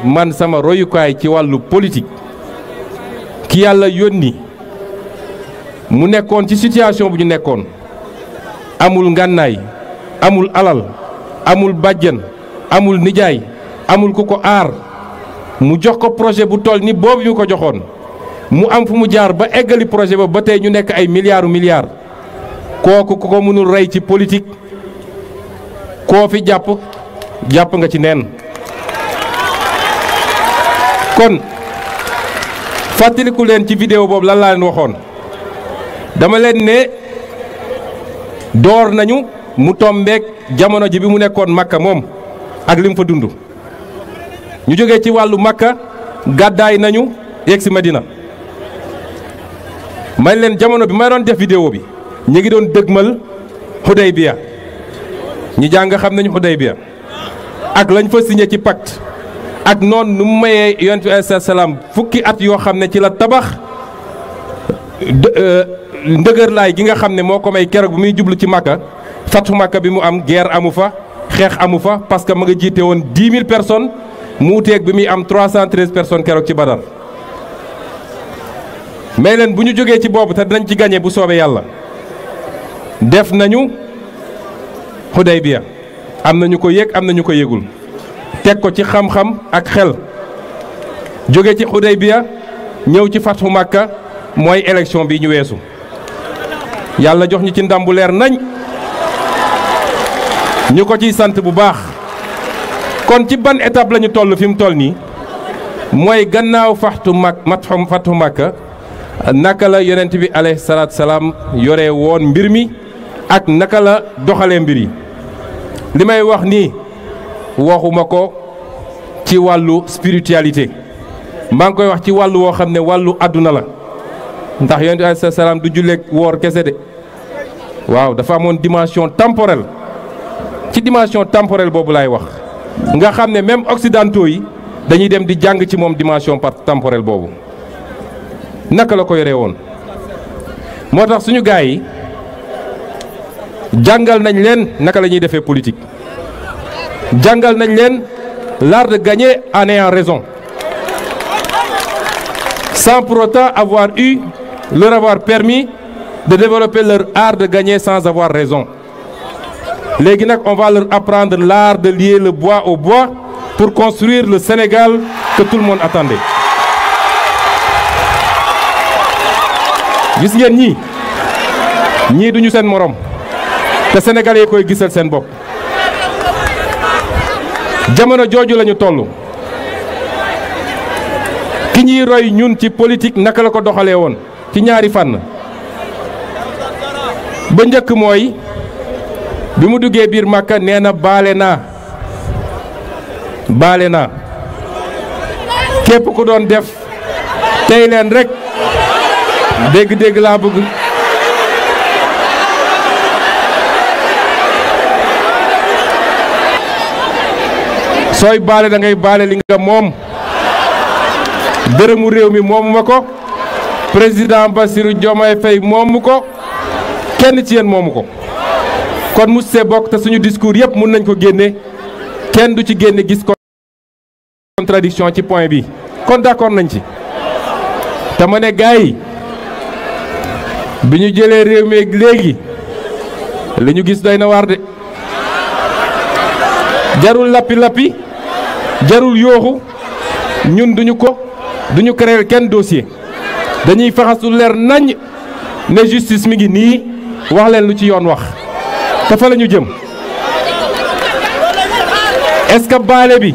man sama royukaay ci wàllu politique ki yàlla yónni mu nekkoon ci situation bu ñu nekkoon amul ngànnaay amul alal amul bàjjen amul nijaay amul ku ko aar mu jox ko projet bu toll ni boobu ñu ko joxoon mu am fu mu jaar ba eggali projet ba tey ñu nekk ay milliards kooku ku ko mënul rey ci politique koo fi jàpp nga ci neen. kon fàttaliku leen ci vidéo boobu lan laa leen waxoon dama leen ne door nañu mu tombeek jamono ji bi mu nekkoon Makka moom ak li mu fa dund ñu jógee ci wàllu Makka gàddaay nañu yegg si Madina may leen jamono bi may doon def vidéo bi ñu ngi doon dëgmal Hudaybiya ñi jàng xam nañu Hudaybiya ak lañ fa signé ci pacte ak noonu nu mu mayee yonent bi alayhi salaam fukki at yoo xam ne ci la tabax ndëgërlaay gi nga xam ne moo ko may keroog bi muy jublu ci Makka fatu Makka bi mu am guerre amu fa xeex amu fa parce que ma nga jiite woon 10 000 personnes mu wuteeg bi muy am 313 personnes keroog ci Badar mais leen bu ñu jógee ci boobu te dinañ ci gagné bu soobee yàlla def nañu Hudaybiya am nañu ko yëg am nañu ko yëgul teg ko ci xam-xam ak xel jóge ci Hudaybiya ñëw ci fatu Makka mooy élection bi ñu weesu yàlla jox ñu ci ndam bu leer nañ ñu ko ciy sant bu baax. kon ci ban étape la ñu toll fi mu toll nii mooy gannaaw fatu Makka naka la yonent bi alayhi salaatu salaam yore woon mbir mi ak naka la doxalee mbir yi li may wax nii waxuma ko ci wàllu spiritualité maa ngi koy wax ci wàllu woo xam ne wàllu àdduna la ndax yonent bi alayhi salaam du julleek woor kese de waaw dafa amoon dimension temporelle ci dimension temporelle boobu laay wax nga xam ne même occidentaux yi dañuy dem di jàng ci moom dimension temporelle boobu naka la ko yoree woon moo tax suñu gaay yi jàngal nañ leen naka la ñuy defee politique jàngal nañ leen l'art de gagner en ayant raison sans pour autant leur avoir permis de développer leur art de gagner sans avoir raison léegi nag on va leur apprendre l'art de lier le bois au bois pour construire le Sénégal que tout le monde attendait. gis ngeen ñii duñu seen morom te sénégalais yi koy gisal seen bopp jamono jooju lañu toll ki ñuy roy ñun ci politique naka la ko doxalee woon ci ñaari fànn ba njëkk mooy bi mu duggee biir Makka nee na baale naa képp ku doon def tey leen rek dégg-dégg laa bëgg sooy baale da ngay baale li nga moom dërëmu réew mi moomu ma ko président Bassirou Diomaye Faye moomu ko kenn ci yéen moomu ko kon mu see bokk te suñu discours yëpp mun nañ ko génne kenn du ci génne gis contradiction ci point bi kon d'accord nañ ci te ma ne gars yi bi ñu jëlee réew mi léegi li ñu gis doy na waar de jarul lappi jarul yooxu ñun duñu créer kenn dossier dañuy faxasu leer nañ ne justice mi ngi nii wax leen lu ci yoon wax te fa la ñu jëm est-ce que baale bi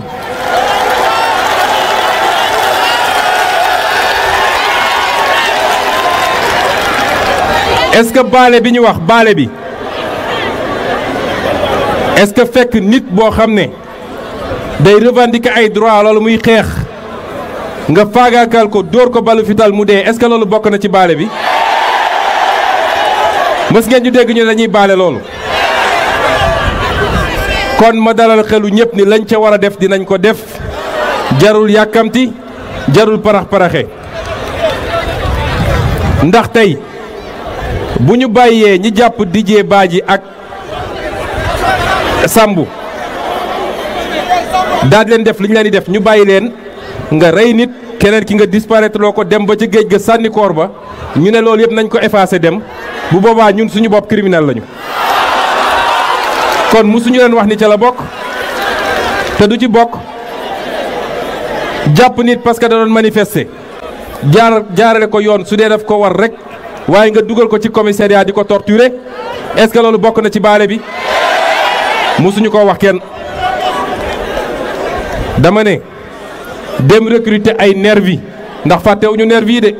est-ce que baale bi ñu wax baale bi est-ce que fekk nit boo xam ne day revendiquer ay droit loolu muy xeex nga faagaakal ko dóor ko balu fital mu dee est-ce que loolu bokk na ci baale bi mës ngeen ñu dégg ñu dañuy baale loolu kon ma dalal xelu ñëpp ni lañ ca war a def dinañ ko def jarul yàkkamti jarul parax-paraxe ndax tey bu ñu bàyyee ñi jàpp Didier Badji ak Sambou daal di leen def li ñu leen di def ñu bàyyi leen nga rey nit keneen ki nga disparaître loo ko dem ba ci géej ga sànni koor ba ñu ne loolu yëpp nañ ko effacer dem bu boobaa ñun suñu bopp criminel lañu. kon musuñu leen wax ni ca la bokk te du ci bokk jàpp nit parce que da doon manifester jaarale ko yoon su dee daf ko war rek waaye nga dugal ko ci commissariat di ko torturer est-ce que loolu bokk na ci baale bi musuñu ko wax kenn. dama ne dem recruter ay nervi ndax fàttewuñu nervi yi de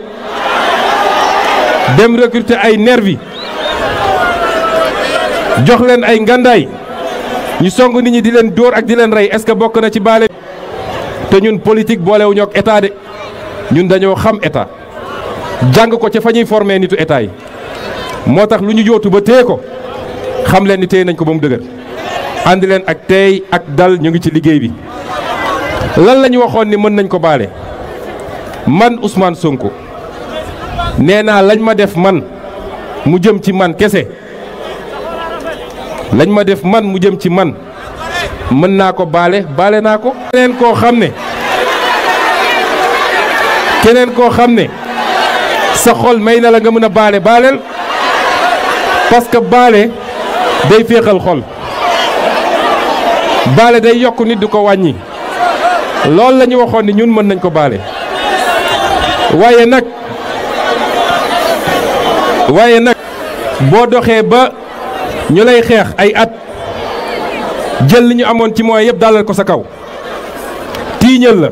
dem recruter ay nervi jox leen ay ngandaay ñu song nit ñi di leen dóor ak di leen rey est-ce que bokk na ci baale te ñun politique boolewuñu ak état de ñun dañoo xam état jàng ko ca fa ñuy former nitu état yi moo tax lu ñu yóotu ba téye ko xam leen ni téye nañ ko ba mu dëgër àndi leen ak teey ak dal ñu ngi ci liggéey bi. lan la ñu waxoon ni mën nañ ko baale man Ousmane Sonko nee naa lañ ma def man mu jëm ci man kese lañ ma def man mu jëm ci man mën naa ko baale naa ko. keneen koo xam ne sa xol may na la nga mën a baaleel parce que baale day féexal xol baale day yokk nit du ko wàññi. loolu la ñu waxoon ni ñun mën nañ ko baale waaye nag boo doxee ba ñu lay xeex ay at jël li ñu amoon ci moyens yëpp dalal ko sa kaw tiiñal la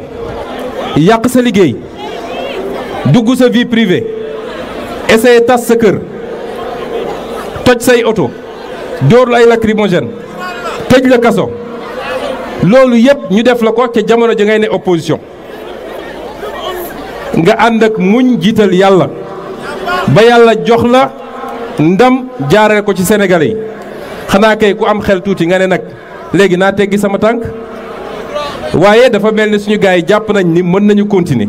yàq sa liggéey dugg sa vie privée essayer tas sa kër toj say oto dóor la ay lacrymogène tëj la kaso loolu yëpp ñu def la ko ca jamono ja ngay ne opposition nga ànd ak muñ jiital yàlla ba yàlla jox la ndam jaarale ko ci Sénégalais yi xanaa kay ku am xel tuuti nga ne nag léegi naa teggi sama tànk waaye dafa mel ni suñu gars yi jàpp nañ ni mën nañu continuer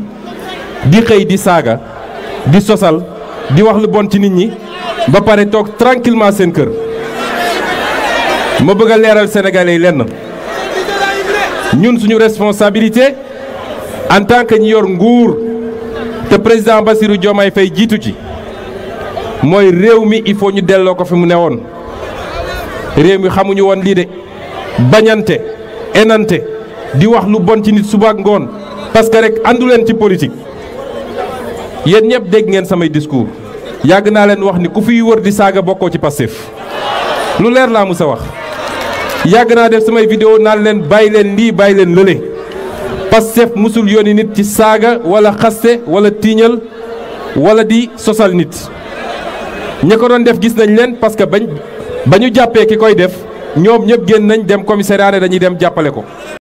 di xëy di saaga di sosal di wax lu bon ci nit ñi ba pare toog tranquillement seen kër ma bëgg a leeral Sénégalais yi lenn. ñun suñu responsabilité en tant que ñi yor nguur te président Bassirou Diomaye Faye jiitu ci mooy réew mi il faut ñu delloo ko fi mu newoon réew mi xamuñu woon lii de bañante enante di wax lu bon ci nit suba ak ngoon parce que rek àndu leen ci politique yéen ñëpp dégg ngeen samay discours yàgg naa leen wax ni ku fiy wër di saaga bokkoo ci Pastef lu leer laa musa wax. yàgg naa def samay vidéo naan leen bàyyi leen lii bàyyi leen lële Pastef musul yónni nit ci saaga wala xaste wala tiiñal wala di sosal nit ña ko doon def gis nañ leen parce que ba ñu jàppee ki koy def ñoom ñëpp génn nañ dem commissariat ne dañuy dem jàppale ko.